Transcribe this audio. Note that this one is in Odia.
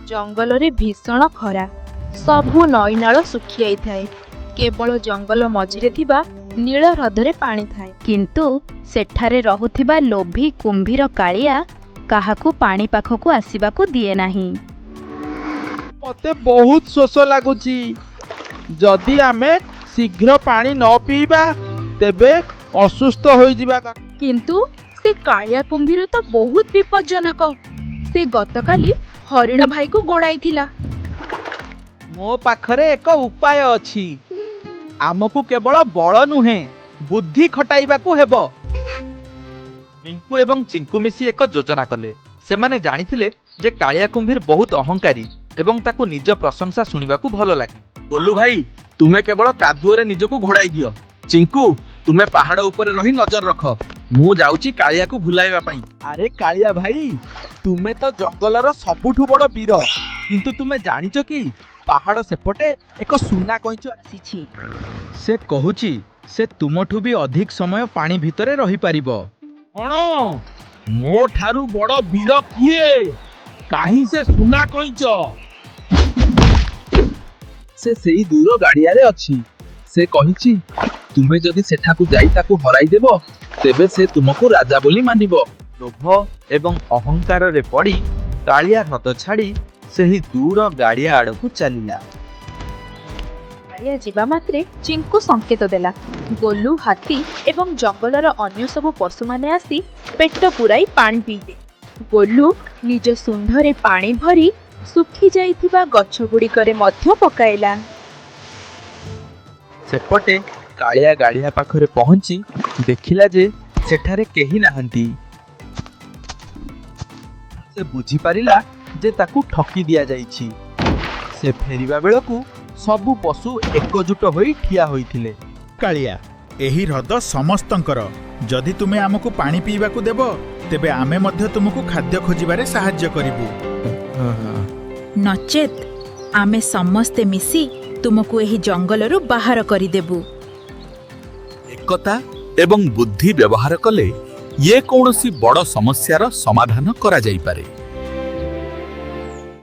ଜଙ୍ଗଲରେ ଭୀଷଣ ଖରା। ସବୁ ନଈନାଳ ଶୁଖି ଯାଇଥାଏ। କେବଳ ଜଙ୍ଗଲ ମଝିରେ ଥିବା ନୀଳ ହ୍ରଦରେ ପାଣି ଥାଏ। କିନ୍ତୁ ସେଠାରେ ରହୁଥିବା ଲୋଭୀ କୁମ୍ଭୀର କାଳିଆ କାହାକୁ ପାଣି ପାଖକୁ ଆସିବାକୁ ଦିଏ ନାହିଁ। ମତେ ବହୁତ ଶୋଷ ଲାଗୁଛି। ଯଦି ଆମେ ଶୀଘ୍ର ପାଣି ନ ପିଇବା, ତେବେ ଅସୁସ୍ଥ ହୋଇଯିବା। କିନ୍ତୁ ସେ କାଳିଆ କୁମ୍ଭୀର ତ ବହୁତ ବିପଜ୍ଜନକ। ସେ ଗତକାଲି ହରିଣ ଭାଇକୁ ଗୋଡ଼ାଇଥିଲା। ମୋ ପାଖରେ ଏକ ଉପାୟ ଅଛି। ଆମକୁ କେବଳ ବଳ ନୁହେଁ, ବୁଦ୍ଧି ଖଟାଇବାକୁ ହେବ। ମିଙ୍କୁ ଏବଂ ଚିଙ୍କୁ ମିଶି ଏକ ଯୋଜନା କଲେ। ସେମାନେ ଜାଣିଥିଲେ ଯେ କାଳିଆ କୁମ୍ଭୀର ବହୁତ ଅହଙ୍କାରୀ ଏବଂ ତାକୁ ନିଜ ପ୍ରଶଂସା ଶୁଣିବାକୁ ଭଲ ଲାଗେ। ଗୋଲୁ ଭାଇ, ତୁମେ କେବଳ କାଦୁଅରେ ନିଜକୁ ଘୋଡ଼ାଇ ଦିଅ। ଚିଙ୍କୁ, ତୁମେ ପାହାଡ଼ ଉପରେ ରହି ନଜର ରଖ। ମୁଁ ଯାଉଛି କାଳିଆକୁ ଭୁଲାଇବା ପାଇଁ। ଆରେ କାଳିଆ ଭାଇ, ତୁମେ ତ ଜଙ୍ଗଲର ସବୁଠୁ ବଡ଼ ବୀର। କିନ୍ତୁ ତୁମେ ଜାଣିଛ କି, ପାହାଡ଼ ସେପଟେ ଏକ ସୁନା କଇଁଚ ଆସିଛି। ସେ କହୁଛି ସେ ତୁମଠୁ ବି ଅଧିକ ସମୟ ପାଣି ଭିତରେ ରହିପାରିବ। କଣ? ମୋ ଠାରୁ ବଡ଼ ବୀର କିଏ? କାହିଁ ସେ ସୁନା କଇଁଚ? ସେ ସେଇ ଦୂର ଗାଡ଼ିଆରେ ଅଛି। ସେ କହିଛି, ତୁମେ ଯଦି ସେଠାକୁ ଯାଇ ତାକୁ ହରାଇ ଦେବ, ତେବେ ସେ ତୁମକୁ ରାଜା ବୋଲି ମାନିବ। ଲୋଭ ଏବଂ ଅହଙ୍କାରରେ ପଡ଼ି କାଳିଆ ହ୍ରଦ ଛାଡ଼ି ସେହି ଦୂର ଗାଡ଼ିଆ ଆଡ଼କୁ ଚାଲିଲା। କାଳିଆ ଯିବା ମାତ୍ରେ ଚିଙ୍କୁ ସଂକେତ ଦେଲା। ଗୋଲୁ, ହାତୀ ଏବଂ ଜଙ୍ଗଲର ଅନ୍ୟ ସବୁ ପଶୁମାନେ ଆସି ପେଟ ପୂରାଇ ପାଣି ପିଇଲେ। ଗୋଲୁ ନିଜ ଶୁଣ୍ଢରେ ପାଣି ଭରି ଶୁଖି ଯାଇଥିବା ଗଛଗୁଡ଼ିକରେ ମଧ୍ୟ ପକାଇଲା। ସେପଟେ କାଳିଆ ଗାଡ଼ିଆ ପାଖରେ ପହଞ୍ଚି ଦେଖିଲା ଯେ ସେଠାରେ କେହି ନାହାନ୍ତି। ସେ ବୁଝିପାରିଲା ଯେ ତାକୁ ଠକି ଦିଆଯାଇଛି। ସେ ଫେରିବା ବେଳକୁ ସବୁ ପଶୁ ଏକଜୁଟ ହୋଇ ଠିଆ ହୋଇଥିଲେ। କାଳିଆ, ଏହି ହ୍ରଦ ସମସ୍ତଙ୍କର। ଯଦି ତୁମେ ଆମକୁ ପାଣି ପିଇବାକୁ ଦେବ, ତେବେ ଆମେ ମଧ୍ୟ ତୁମକୁ ଖାଦ୍ୟ ଖୋଜିବାରେ ସାହାଯ୍ୟ କରିବୁ। ନଚେତ୍ ଆମେ ସମସ୍ତେ ମିଶି ତୁମକୁ ଏହି ଜଙ୍ଗଲରୁ ବାହାର କରିଦେବୁ। ଏକତା ଏବଂ ବୁଦ୍ଧି ବ୍ୟବହାର କଲେ ଯେକୌଣସି ବଡ଼ ସମସ୍ୟାର ସମାଧାନ କରାଯାଇପାରେ।